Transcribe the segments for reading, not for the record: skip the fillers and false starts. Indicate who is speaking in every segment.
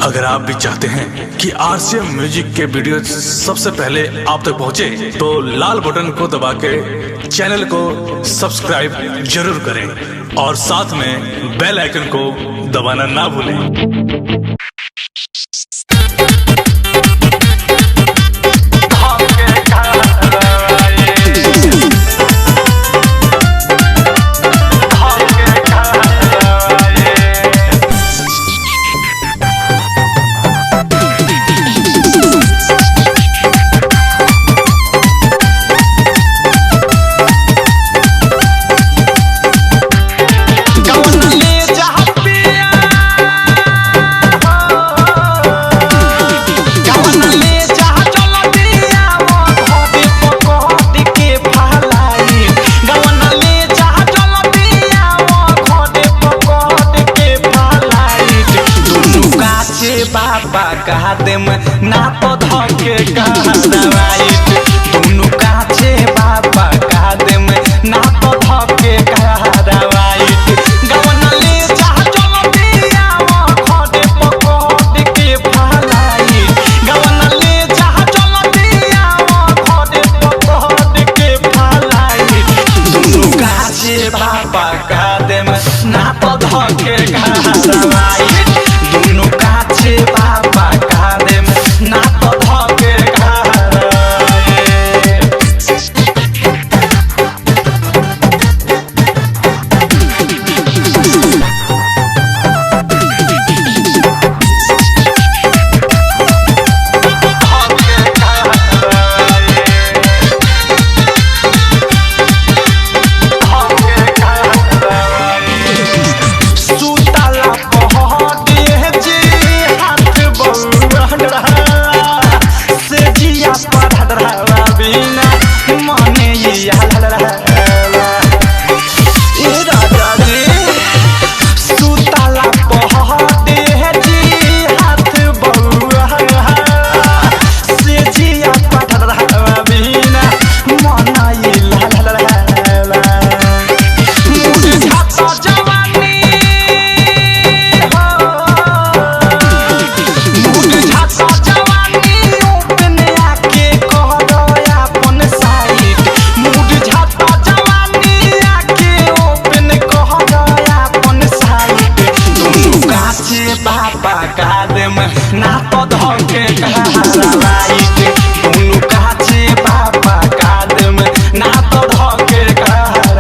Speaker 1: अगर आप भी चाहते हैं कि आरसीएम म्यूजिक के वीडियो सबसे पहले आप तक पहुंचे, तो लाल बटन को दबा के चैनल को सब्सक्राइब जरूर करें और साथ में बेल आइकन को दबाना ना भूलें।
Speaker 2: बाबा कहा देम ना तो धके कहराइट दुनु काचे बाबा कहा देम ना तो धके कहराइट गवन ले जा चलो दिया खड़े पकड़ के फलाई गवन ले जा चलो दिया खड़े पकड़ के फलाई दुनु काचे बाबा कहा देम ना तो धके कहराइट दुनु काचे बाबा कहा देम ना तो धके कहराइट। सुतला पहटे जे हाथ बउआ से जिया पढ़ा बिना मने ए राजा जी सुतला पहटे जे हाथ बउआ से जिया पढ़ा बिना मने मुझे जवानी बाबा कहा देम ना तो धके कहराइट दुनु काचे बाबा कहा देम ना तो धके कहराइट।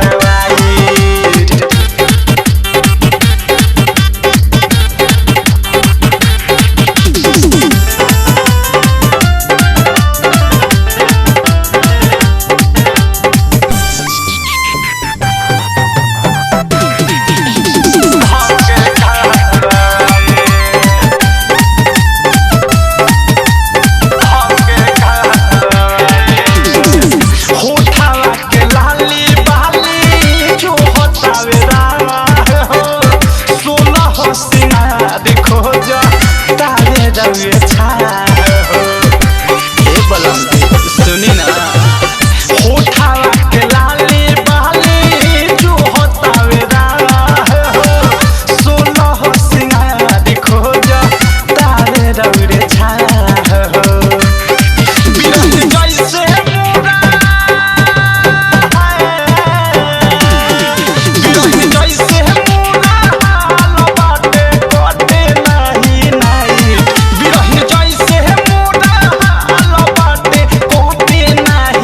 Speaker 2: होठावा के लाली बाली जो होतावे हो सोलह हो सिंगार देखो जा तारे रवे छा हो ए बलम सुनी ना होठावा के लाली बाली जो होतावे हो सोलह हो सिंगार देखो जा तारे रवे छा हो बिरह जैसे मोरा जैसे मोरा हाल बाटे कटे नाही नाही बिरह जैसे मोरा हाल बाटे कटे नाही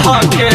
Speaker 2: धके।